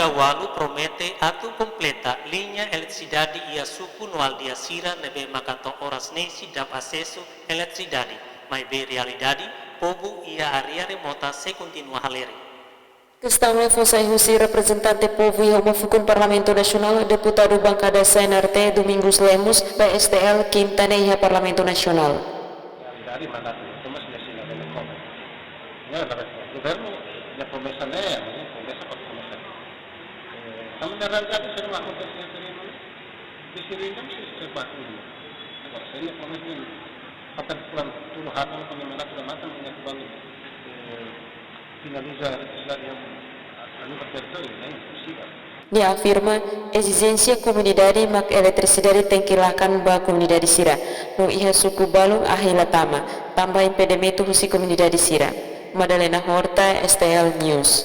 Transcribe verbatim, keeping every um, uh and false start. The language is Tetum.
Ualu promete atu kompleta liña eletrisidade iha suku no aldeia sira ne'ebé maka to'o oras ne'e seidauk asesu eletrisidade, maibé realidade povu iha área remota sei kontinua halerik. Kestaun ne'e fó sai husi reprezentante povu iha uma fukun Parlamentu Nasionál, deputadu bankada C N R T, Domingos Lemos, ba S T L, kinta ne'e iha Parlamentu Nasionál. Realidade mandatu, toma sila sila bele koma. Ya, la verdad, governu nia promesa ne'e, nia promesa para komesa. Eh, sama dengan realidade, sira mak akontese iha terrenu. Di sira ida, sira, sira baku ini. Agora, se nia promesa ne'e, papel pulan tulu hatan, kami mandatu da matan, nia kubangi, eh, finaliza eletrisidade iha a nível territóriu, ne'e imposivel. Nia afirma, ezijénsia komunidade mak eletrisidade tenke lakan ba komunidade sira, no iha suku balun ahi la tama, tanba impedimentu husi komunidade sira. Madalena Horta, S T L News.